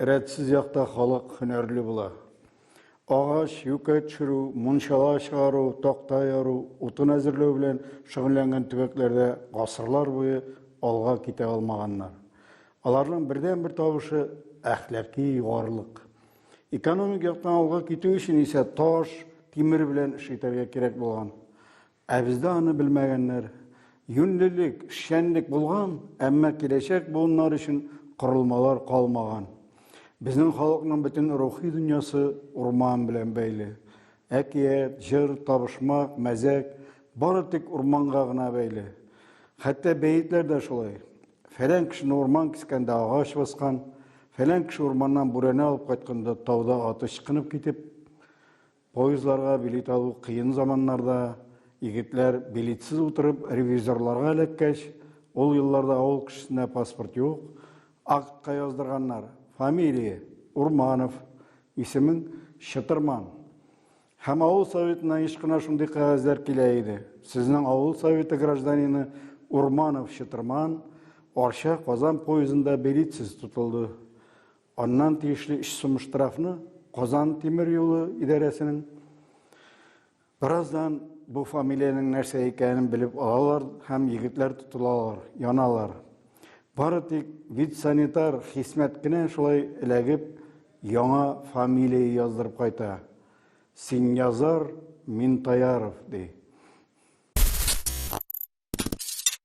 рәтсез якта халык һөнәрле була. Агач, юкә төшерү, мунчала чыгару, такта яру, утын әзерләү белән шөгыльләнгән төбәкләрдә гасырлар буе алга китә алмаганнар. Аларның бердәнбер табышы әхлаки югарылык. Экономик яктан алга китү өчен исә таш, тимер белән эш итәргә кирәк булган. Ә бездә аны белмәгәннәр. Юньлелек, эшчәнлек булган, әмма киләчәк буыннар өчен корылмалар калмаган. Безнең халыкның бөтен рухи дөньясы урман белән бәйле. Әкият, җыр, табышмак, мәзәк бары тик урманга гына бәйле. Хәтта бәетләр дә шулай. Фәлән кешене урман кискәндә агач баскан, фәлән кеше урманнан бүрәнә алып кайтканда тауда аты ычкынып китеп, Поездларга билет алу кыен заманнарда, егетләр билетсыз утырып ревизорларга эләккәч, ул елларда авыл кешесенә паспорт юк, актка яздырганнар, фамилия, Урманов, исемең, Чытырман. Һәм авыл советына еш кына шундый кәгазьләр килә иде, Сезнең авыл советы гражданины Урманов Чытырман Арча, Казан поездында билетсез тотылды. Аннан тиешле 3 сум штрафны Казан тимер юлы идарәсенең. Бераздан бу фамилиянең нәрсә икәнен белеп алалар һәм егетләр тотылалар, яналар. Бары тик ветсанитар Хисмәт кенә шулай эләгеп, яңа фамилия яздырып кайта. Синьязар Минтаяров, ди.